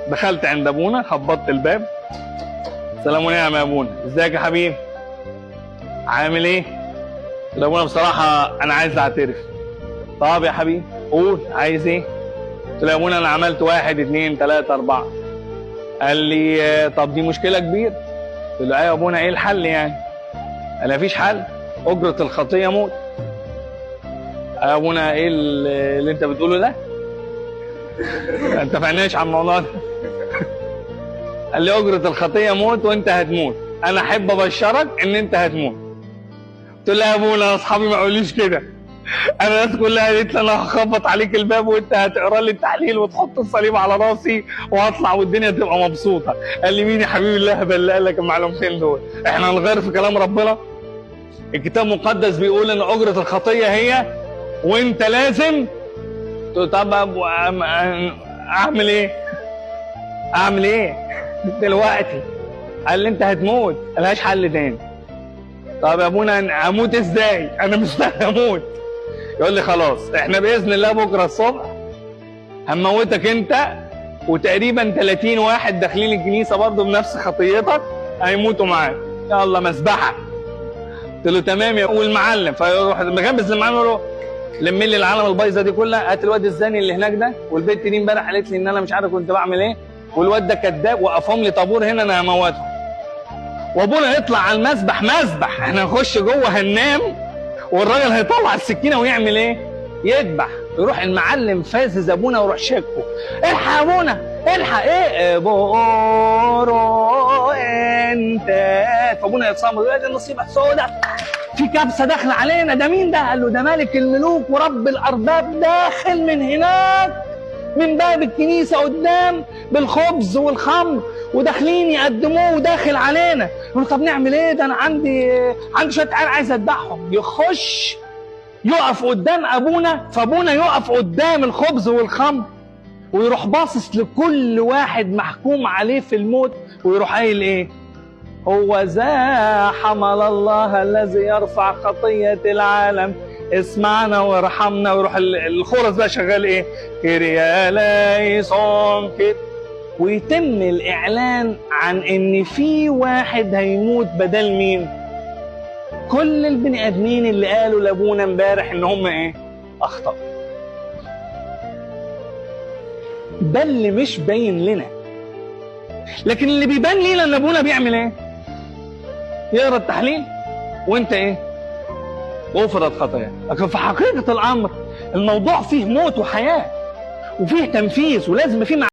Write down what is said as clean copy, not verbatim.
دخلت عند ابونا، خبطت الباب، سلام ونعم يا ابونا، ازيك يا حبيبي؟ عامل ايه؟ قلت له ابونا بصراحة انا عايز اعترف. طب يا حبيبي قول، عايز ايه؟ قلت له يا ابونا انا عملت 1 2 3 4. قال لي طب دي مشكلة كبيرة. قلت له ايوه يا ابونا، ايه الحل يعني؟ قال لي مفيش حل، اجره الخطية موت. يا ابونا ايه اللي انت بتقوله ده؟ ما اتفقناش على الموضوع ده. قال لي اجره الخطية موت وانت هتموت، انا احب ابشرك ان انت هتموت. قلت له يا ابونا اصحابي ما قالوليش كده، انا الناس كلها قالت لي انا هخبط عليك الباب وانت هتقرا لي التحليل وتحط الصليب على راسي وهطلع والدنيا تبقى مبسوطة. قال لي مين يا حبيبي اللهبل اللي قال لك المعلومتين دول؟ احنا هنغير في كلام ربنا؟ الكتاب المقدس بيقول ان اجره الخطية هي، وانت لازم. طب اعمل ايه؟ اعمل ايه دلوقتي؟ قال لي انت هتموت، ملهاش حل تاني. طب يا ابونا اموت ازاي؟ انا مش هموت. يقول لي خلاص احنا باذن الله بكره الصبح هنموتك انت وتقريبا 30 واحد داخلين الكنيسة برضه بنفس خطيتك هيموتوا معاك، يلا مذبحه. قلت له تمام يا والمعلم. فيروح مغمز للمعلم يقول له لم لي العالم البايظه دي كلها، هات الواد الزاني اللي هناك ده، والبنت دي امبارح قالت لي ان انا مش عارف كنت بعمل ايه، والواد ده كذاب، وقفهم لي طابور هنا انا هموتهم. وابونا يطلع على المذبح، مذبح احنا هنخش جوه هننام، والراجل هيطلع السكينة ويعمل ايه؟ يذبح. يروح المعلم فازز ابونا ويروح شاكه، الحق يا ابونا الحق، ايه بورو انت؟ فابونا يتصمم يقول دي النصيبه السوداء، في كبسة داخله علينا، ده مين ده؟ قال له ده ملك الملوك ورب الارباب داخل من هناك من باب الكنيسة قدام بالخبز والخمر وداخلين يقدموه وداخل علينا. يقول طب نعمل ايه؟ ده انا عندي شوية عيال عايز اذبحهم. يخش يقف قدام ابونا، فابونا يقف قدام الخبز والخمر ويروح باصص لكل واحد محكوم عليه في الموت ويروح قايل ايه؟ هو ذا حمل الله الذي يرفع خطية العالم، اسمعنا وارحمنا. ويروح الخورس بقى شغال ايه؟ كيريا لايسون كده، ويتم الاعلان عن ان في واحد هيموت بدل مين؟ كل البني ادمين اللي قالوا لابونا امبارح ان هم ايه؟ اخطأوا. ده اللي مش باين لنا، لكن اللي بيبان لينا ان ابونا بيعمل ايه؟ يقرا التحليل وانت ايه؟ غفرت خطاياك. لكن في حقيقة الامر الموضوع فيه موت وحياه وفيه تنفيذ، ولازم فيه